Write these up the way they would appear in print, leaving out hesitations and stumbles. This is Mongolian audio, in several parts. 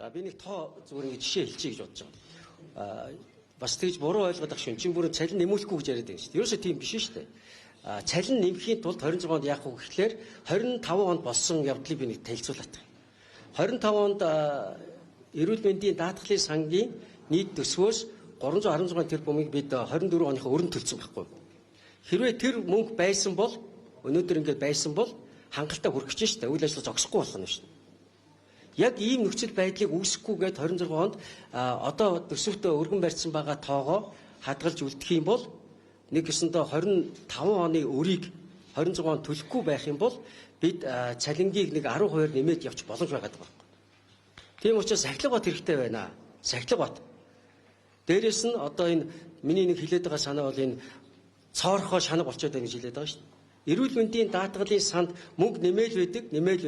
За, би нэг тоо зүгээр нэг жишээ хэлчихье гэж бодож байгаа. Бас тэгж буруу ойлгоод ах шин. Чин бүрэн цалин нэмүүлэхгүй гэж яриад байгаа шүү дээ. Ерөөсөө тийм биш шүү дээ. Цалин нэмэхийн тулд 26 онд яах вэ гэхлээр 25 онд болсон явдлыг би нэг танилцуулаад байна. 25 онд эрүүл мэндийн даатгалын сангийн нийт төсвөөс 316 тэрбумыг бид 24 оныхоо өрн төлсөн байхгүй. Хэрвээ тэр мөнгө байсан бол өнөөдөр ингээд байсан бол хангалттай хүрэх гэж шүү дээ. Үйл ажиллагаа зогсохгүй болох нь шүү дээ. Яг ийм нөхцөл байдлыг үүсгэхгүйгээд 26 онд одоо төсөвтөө өргөн барьсан байгаа тоогоо хадгалж үлдэх юм бол нэг гэсэндээ 25 оны өрийг 26 он төлөхгүй байх юм бол бид цалингийг нэг 10% нэмээд явчих боломж байгаа даа. Тийм учраас сахилга бат хэрэгтэй байна. Сахилга бат. Дээрээс нь одоо энэ миний нэг хэлээд байгаа санаа бол энэ цоорхоо шанаг болчиход байна гэж хэлээд байгаа шүү дээ. Эрүүл мэндийн даатгалын санд мөнгө нэмэл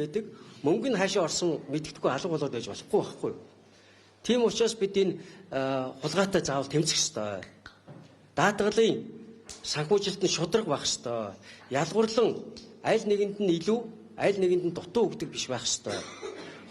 байдаг. Мөнгө нь хаашаа орсон мэддэхгүй алга болоод байж болохгүй байхгүй. Тийм учраас бид энэ хулгайтай заавал тэмцэх ёстой. Даатгалын санхүүжилт нь шударга байх ёстой. Ялгуурлан аль нэгэнд нь илүү, аль нэгэнд нь дутуу өгдөг биш байх ёстой.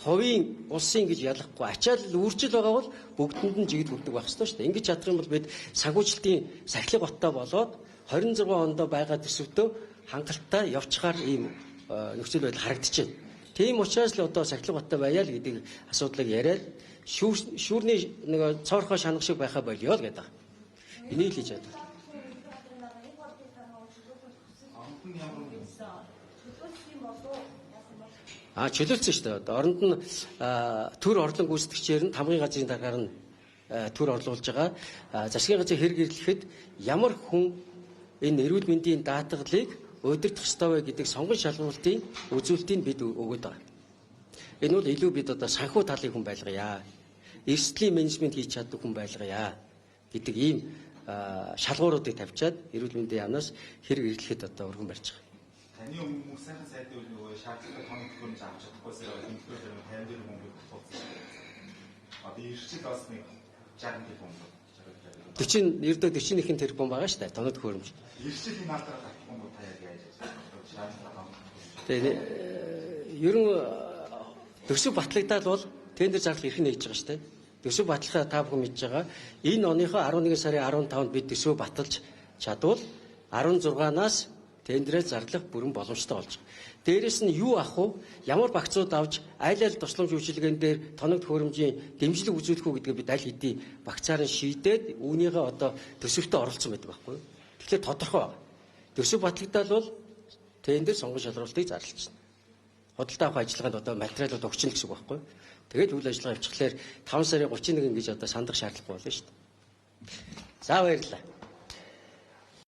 Хувийн улсын гэж ялахгүй ачаал үржил байгаа бол бүгдэнд нь жигд өгдөг байх ёстой шүү дээ. Ингэж чадах юм бол бид санхүүжилтийн сахилга баттай болоод 26 онд байгаа төсөвтөө хангалттай явчихаар ийм нөхцөл байдал харагдчихэв. Тийм учраас л одоо сахилга баттай байя л гэдэг асуудлыг яриад шүүрний нэг цоорхоо шанах шиг байхаа болио л гэдэг. Энийг л хийж чадав. Чөлөөлсөн шүү дээ. Оронд нь төр орлон гүйцэтгэгчээр нь тамгын газрын даргаар нь төр орлуулж байгаа. Засгийн газрын хэрэг эрлэхэд ямар хүн энэ эрүүл мэндийн даатгалыг удирдах ёстой вэ гэдэг сонгон шалгуултын үзүүлэлтийг бид өгöd байгаа. Энэ бол илүү бид одоо санхүү талын хүн байлгая. Эрсдлийн менежмент хийж чаддаг хүн байлгая гэдэг ийм шалгууруудыг тавьчаад эрүүл мэндийн яамнаас хэрэг эрлэхэд одоо өргөн барьж байгаа. Таны өмнө сайхан сайдын үйл нөгөө шаардлагатай тооны төхөөрөмж авч чадахгүйсээр тэмдгээр 54 мөнгө тулцсан. Одоо ирчил бас нэг 60 тэрбум. 40 ердөө 41 тэрбум байгаа шүү дээ. Тооны төхөөрөмж. Ирчил энэ алдраа татахгүй бол та яг яаж шаардлагатай тооны. Тэгээ ер нь төсөв батлагдаад бол тендер зарлах эрх нээж байгаа шүү дээ. Төсөв батлахаа та бүхэн мэдж байгаа. Энэ оныхоо 11 сарын 15-нд бид төсөв баталж чадвал 16-наас тендерээ зарлах бүрэн боломжтой болж байгаа. Дээрээс нь юу авах вэ? Ямар багцууд авч аль аль тусламж үйлчилгээн дээр тоног төхөөрөмжийн дэмжлэг үзүүлэх үү гэдгээ бид аль хэдийн багцаар нь шийдээд үүнийгээ одоо төсөвтөө оролцсон байдаг байхгүй юу? Тэгэхээр тодорхой байна. Төсөв батлагдаад бол тендер сонгон шалруултыг зарлчихна. Худалдаа авах ажиллагаанд одоо материалууд өгчнө гэсэн үг байхгүй юу? Тэгээд үйл ажиллагаа явуулчихлаар 5 сарын 31 гэж одоо сандах шаардлагагүй болно шүү дээ. За, баярлалаа.